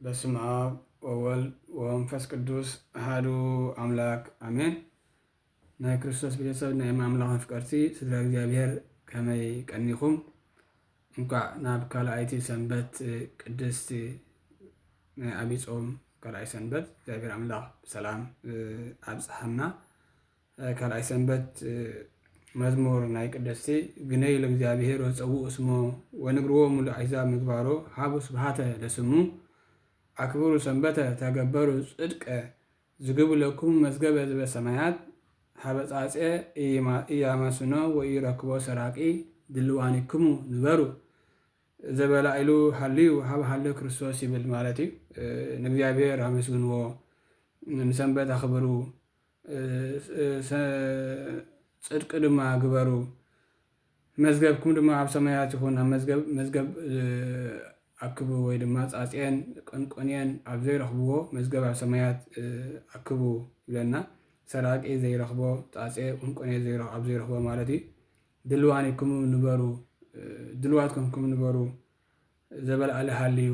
በስመ አብ ወወልድ ወመንፈስ ቅዱስ አሐዱ አምላክ አሜን። ናይ ክርስቶስ ቤተሰብ፣ ናይ ኣምላኽ ኣፍቀርቲ ስድራ እግዚኣብሔር፣ ከመይ ቀኒኹም? እንኳዕ ናብ ካልኣይቲ ሰንበት ቅድስቲ ናይ ዓብይ ጾም ካልኣይ ሰንበት እግዚኣብሔር ኣምላኽ ብሰላም ኣብጽሓና። ካልኣይ ሰንበት መዝሙር ናይ ቅድስቲ። ግነዩ ለእግዚኣብሔር ወጸውኡ ስሞ ወንግርዎ ሙሉ ኣሕዛብ ምግባሮ ሃቡ ስብሃተ ለስሙ ኣክብሩ ሰንበተ ተገበሩ ጽድቀ ዝግቡ ለኩም መዝገበ ዝበ ሰማያት ሃበ ጻጼ ኢያማስኖ ወኢረክቦ ሰራቂ ድልዋኒክሙ ንበሩ ዘበላኢሉ ሃልዩ ሃብ ሃለ ክርስቶስ ይብል ማለት እዩ። ንእግዚኣብሔር ኣመስግንዎ፣ ንሰንበት ኣኽብሩ፣ ጽድቂ ድማ ግበሩ። መዝገብኩም ድማ ኣብ ሰማያት ይኹን። ኣብ መዝገብ መዝገብ ኣክቡ ወይ ድማ ጻጽየን ቅንቆንየን ኣብ ዘይረኽብዎ መዝገብ ኣብ ሰማያት ኣክቡ ይብለና። ሰራቂ ዘይረኽቦ ጻጽየ ቅንቆንየ ኣብ ዘይረኽቦ ማለት እዩ። ድልዋኒክሙ ንበሩ፣ ድልዋት ኮንኩም ንበሩ። ዘበልኣለ ሃልዩ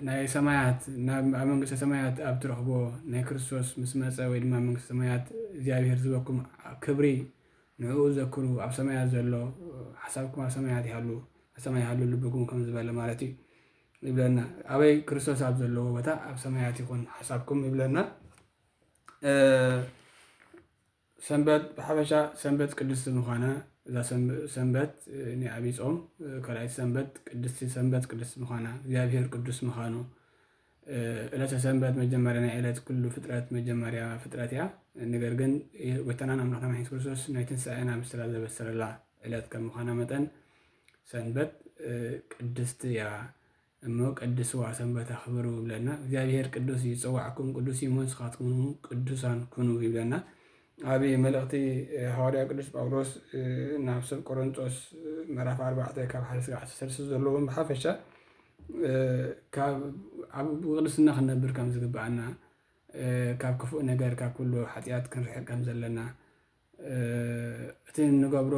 ናይ ሰማያት ኣብ መንግስተ ሰማያት ኣብ ትረኽቦ ናይ ክርስቶስ ምስ መፀ ወይ ድማ መንግስተ ሰማያት እግዚኣብሔር ዝበኩም ክብሪ ንዕኡ ዘክሩ። ኣብ ሰማያት ዘሎ ሓሳብኩም ኣብ ሰማያት ይሃሉ፣ ኣብ ሰማይ ይሃሉ ልብኩም ከም ዝበለ ማለት እዩ ይብለና። ኣበይ ክርስቶስ ኣብ ዘለዎ ቦታ ኣብ ሰማያት ይኹን ሓሳብኩም ይብለና። ሰንበት ብሓፈሻ ሰንበት ቅድስቲ ምዃና፣ እዛ ሰንበት ናይ ዓብይ ጾም ካልኣይቲ ሰንበት ቅድስቲ ሰንበት ቅድስቲ ምዃና፣ እግዚኣብሔር ቅዱስ ምዃኑ፣ ዕለተ ሰንበት መጀመርያ ናይ ዕለት ኩሉ ፍጥረት መጀመርያ ፍጥረት እያ። ነገር ግን ጎይታናን ኣምላኽና መድሓኒት ክርስቶስ ናይ ትንሳኤና ምስላ ዘበሰረላ ዕለት ከም ምዃና መጠን ሰንበት ቅድስቲ እያ። እሞ ቀድስዋ ሰንበት ኣኽብሩ ይብለና። እግዚኣብሔር ቅዱስ እዩ፣ ዝጸዋዕኩም ቅዱስ እዩ እሞ ንስኻትኩም ቅዱሳን ኩኑ ይብለና። ኣብ መልእኽቲ ሃዋርያ ቅዱስ ጳውሎስ ናብ ሰብ ቆሮንጦስ ምዕራፍ ኣርባዕተ ካብ ሓደ ስጋዕ ሰለስተ ዘለዎም ብሓፈሻ ካብ ኣብ ቅድስና ክንነብር ከም ዝግብኣና፣ ካብ ክፉእ ነገር ካብ ኩሉ ሓጢኣት ክንርሕቅ ከም ዘለና፣ እቲ እንገብሮ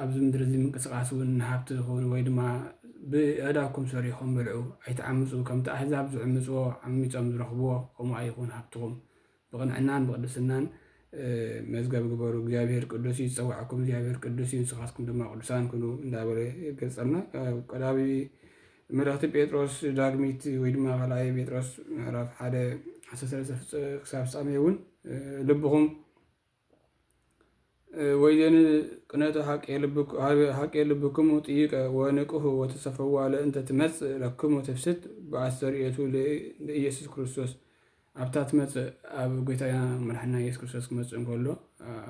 ኣብዚ ምድሪ እዚ ምንቅስቃስ እውን ንሃብቲ ዝኸውን ወይ ድማ ብእዳኩም ሰሪሖም ብልዑ ኣይትዓምፁ ከምቲ ኣህዛብ ዝዕምፅዎ ዓሚፆም ዝረኽብዎ ከምኡ ኣይኹን ሃብትኹም ብቕንዕናን ብቅድስናን መዝገብ ግበሩ። እግዚኣብሔር ቅዱስ እዩ ዝፀዋዕኩም እግዚኣብሔር ቅዱስ እዩ ንስኻትኩም ድማ ቅዱሳን ኩኑ እንዳበለ ይገልፀልና። ቀዳሚ መልእኽቲ ጴጥሮስ ዳግሚት ወይ ድማ ካልኣይ ጴጥሮስ ምዕራፍ ሓደ ዓሰርተ ሰለስተ ክሳብ ፍፃሜ እውን ልብኹም ወይዘን ቅነቱ ሓቄ ልብክሙ ጥይቀ ወንቅሁ ወተሰፈዋ ለእንተ ትመጽእ ለክሙ ትፍስት በአስተርእየቱ ለኢየሱስ ክርስቶስ። ኣብታ ትመጽእ ኣብ ጎይታና መድሓና ኢየሱስ ክርስቶስ ክመጽእ እንከሎ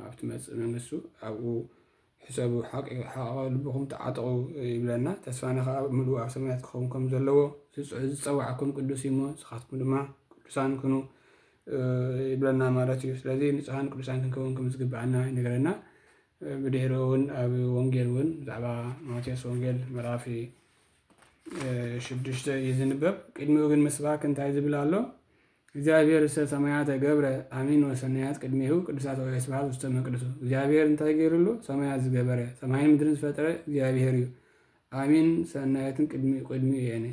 ኣብ ትመጽእ መንግስቱ ኣብኡ ሕሰቡ ሓቂ ሓቂ ልብኹም ተዓጠቑ ይብለና። ተስፋና ከዓ ምሉእ ኣብ ሰማያት ክኸውን ከም ዘለዎ ዝፀዋዕኩም ቅዱስ እዩ እሞ ንስኻትኩም ድማ ቅዱሳን ኩኑ ይብለና ማለት እዩ። ስለዚ ንጹሃን ቅዱሳን ክንከውን ከም ዝግብኣና ይነግረና። ብድሕሪኡ እውን ኣብ ወንጌል እውን ብዛዕባ ማቴዎስ ወንጌል ምዕራፍ ሽዱሽተ እዩ ዝንበብ። ቅድሚኡ ግን ምስባክ እንታይ ዝብል ኣሎ? እግዚኣብሔር እሰ ሰማያተ ገብረ አሚን ወሰናያት ቅድሜሁ ቅዱሳት ወስብሐት ውስተ መቅደሱ። እግዚኣብሔር እንታይ ገይሩ ኣሎ? ሰማያት ዝገበረ ሰማይን ምድርን ዝፈጠረ እግዚኣብሔር እዩ። አሚን ሰናያትን ቅድሚ ቅድሚኡ የነ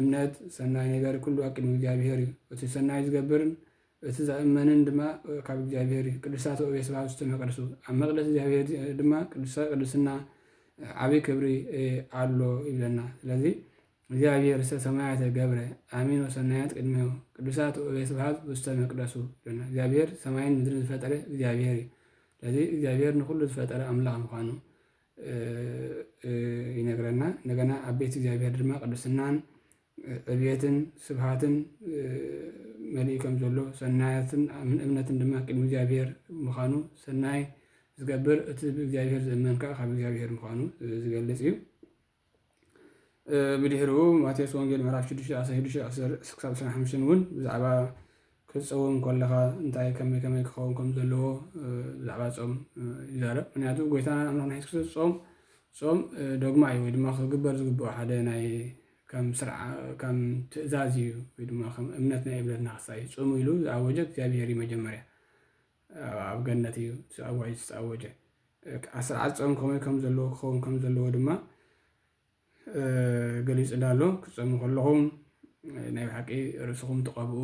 እምነት ሰናይ ነገር ኩሉ ኣብ ቅድሚ እግዚኣብሔር እዩ። እቲ ሰናይ ዝገብርን እቲ ዘእመንን ድማ ካብ እግዚኣብሔር እዩ። ቅዱሳት ወቤት ስብሐት ውስተ መቅደሱ ኣብ መቅደስ እግዚኣብሔር ድማ ቅዱሳ ቅድስና ዓብይ ክብሪ ኣሎ ይብለና። ስለዚ እግዚኣብሔር እሰ ሰማያተ ገብረ አሚን ወሰናያት ቅድሜሁ ቅዱሳት ወቤት ስብሐት ውስተ መቅደሱ ይብለና። እግዚኣብሔር ሰማይን ምድርን ዝፈጠረ እግዚኣብሔር እዩ። ስለዚ እግዚኣብሔር ንኩሉ ዝፈጠረ ኣምላኽ ምዃኑ ይነግረና። እንደገና ኣብ ቤት እግዚኣብሔር ድማ ቅድስናን ዕብየትን ስብሃትን መሊኡ ከም ዘሎ ሰናያትን እምነትን ድማ ቅድሚ እግዚኣብሔር ምዃኑ ሰናይ ዝገብር እቲ ብእግዚኣብሔር ዝእመን ከዓ ካብ እግዚኣብሔር ምዃኑ ዝገልጽ እዩ። ብድሕሪኡ ማቴዎስ ወንጌል ምዕራፍ ሽዱሽተ ዓሰርተ ሽዱሽተ ክሳብ ዓሰርተ ሓሙሽተ እውን ብዛዕባ ክትፀውም ከለኻ እንታይ ከመይ ከመይ ክኸውን ከም ዘለዎ ብዛዕባ ጾም ይዛረብ። ምክንያቱ ጎይታና ኣምላኽና የሱስ ክርስቶስ ጾም ጾም ዶግማ እዩ ወይ ድማ ክግበር ዝግብኦ ሓደ ናይ ከም ስርዓ ከም ትእዛዝ እዩ ወይ ድማ ከም እምነት ናይ እምነትና ክሳይ ጾሙ ኢሉ ዝኣወጀ እግዚኣብሔር እዩ። መጀመርያ ኣብ ገነት እዩ ኣዋጅ ዝተኣወጀ። ስርዓት ጾም ከመይ ከም ዘለዎ ክኸውን ከም ዘለዎ ድማ ገሊጹ ኣሎ። ክትጸሙ ከለኹም ናይ ብሓቂ ርእስኹም ተቐብኡ፣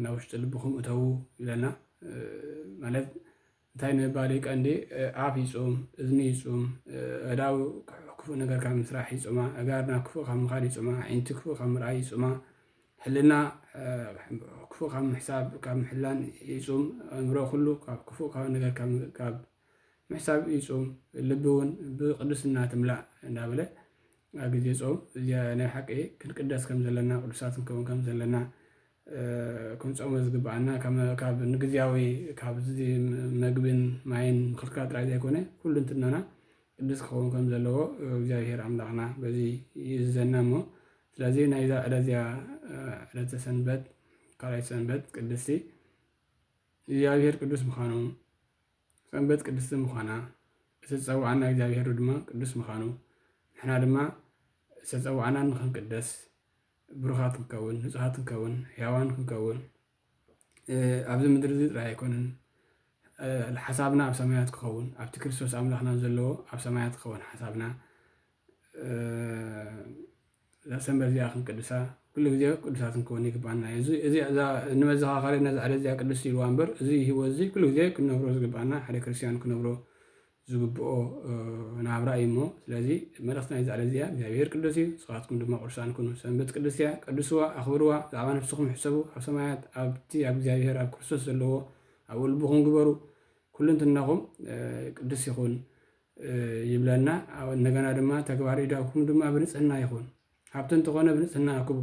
ናብ ውሽጢ ልብኹም እተዉ ይብለና። ማለት እንታይ ንምባል እዩ ቀንዲ? ኣፍ ይጹም፣ እዝኒ ይጹም፣ ኣእዳው ክፉእ ነገር ካብ ምስራሕ ይጹማ፣ ኣእጋር ናብ ክፉእ ካብ ምኻድ ይጹማ፣ ኣዒንቲ ክፉእ ካብ ምርኣይ ይጹማ፣ ሕልና ክፉእ ካብ ምሕሳብ ካብ ምሕላን ይጹም፣ ኣእምሮ ኩሉ ካብ ክፉእ ካብ ነገር ካብ ካብ ምሕሳብ ይጹም፣ ልቢ እውን ብቅድስና ትምላእ እንዳበለ ኣብ ግዜ ጾም እዚኣ ናይ ሓቂ ክንቅደስ ከም ዘለና ቅዱሳት ክንከውን ከም ዘለና ክንጾሞ ዝግብኣና ካብ ንግዝያዊ ካብዚ መግብን ማይን ምኽልካል ጥራይ ዘይኮነ ኩሉ እንትናና ቅዱስ ክኸውን ከም ዘለዎ እግዚኣብሔር ኣምላኽና በዚ ይእዝዘና እሞ ስለዚ ናይዛ ዕለት እዚኣ ዕለተ ሰንበት ካልኣይ ሰንበት ቅድስቲ እግዚኣብሔር ቅዱስ ምዃኑ ሰንበት ቅድስቲ ምዃና እቲ ዝጸውዓና እግዚኣብሔር ድማ ቅዱስ ምዃኑ ንሕና ድማ ዝተጸዋዕና ንኽንቅደስ ብሩኻት ክንከውን ንጹሃት ክንከውን ሕያዋን ክንከውን ኣብዚ ምድሪ እዚ ጥራይ ኣይኮነን ሓሳብና ኣብ ሰማያት ክኸውን ኣብቲ ክርስቶስ ኣምላኽና ዘለዎ ኣብ ሰማያት ክኸውን ሓሳብና እዛ ሰንበት እዚኣ ክንቅድሳ ኩሉ ግዜ ቅዱሳት ክንከውን ይግባና እዩ እዚ እዛ ንመዘኻኸሪ ነዛ ዕለት እዚኣ ቅድስቲ ኢልዋ እምበር እዚ ህይወት እዚ ኩሉ ግዜ ክንነብሮ ዝግባና ሓደ ክርስትያን ክነብሮ ዝግብኦ ናብራ እዩ እሞ ስለዚ መልእኽቲ ናይዛ ዕለት እዚኣ እግዚኣብሔር ቅዱስ እዩ ንስኻትኩም ድማ ቅዱሳን ኩኑ ሰንበት ቅድስቲ እያ ቅድስዋ ኣኽብርዋ ብዛዕባ ነፍስኹም ሕሰቡ ኣብ ሰማያት ኣብቲ ኣብ እግዚኣብሔር ኣብ ክርስቶስ ዘለዎ ኣብኡ ልብኹም ግበሩ ኩልንትናኹም ቅዱስ ይኹን ይብለና እንደገና ድማ ተግባር ኢዳኩም ድማ ብንፅህና ይኹን ሃብቲ እንተኾነ ብንፅህና ኣክቡ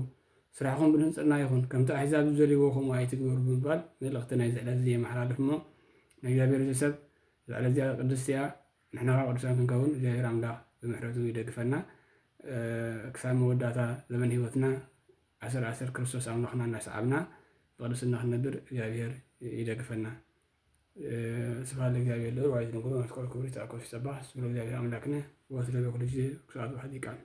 ስራሕኹም ብንፅህና ይኹን ከምቲ ኣሕዛብ ዝደልይዎ ከምኡ ኣይትግበሩ ብምባል መልእኽቲ ናይ ዝዕለት እዚ የመሓላልፍ እሞ ንእግዚኣብሔር እዚ ሰብ ዝዕለት እዚኣ ቅድስቲ እያ ንሕና ከዓ ቅዱሳን ክንከውን እግዚኣብሔር ኣምላኽ ብምሕረቱ ይደግፈና ክሳብ መወዳእታ ዘመን ህይወትና ኣሰር ኣሰር ክርስቶስ ኣምላኽና እናሰዓብና ብቅድስና ክንነብር እግዚኣብሔር ይደግፈና ስብሐት ለእግዚኣብሔር ልዑል ዋይት ንጉሩ መስቀል ክብሪ ተአኮፊ ሰባህ ስብሎ እግዚኣብሔር ኣምላክነ ወስለ በኩሉ ጊዜ ክሳቱ ሐዲቃን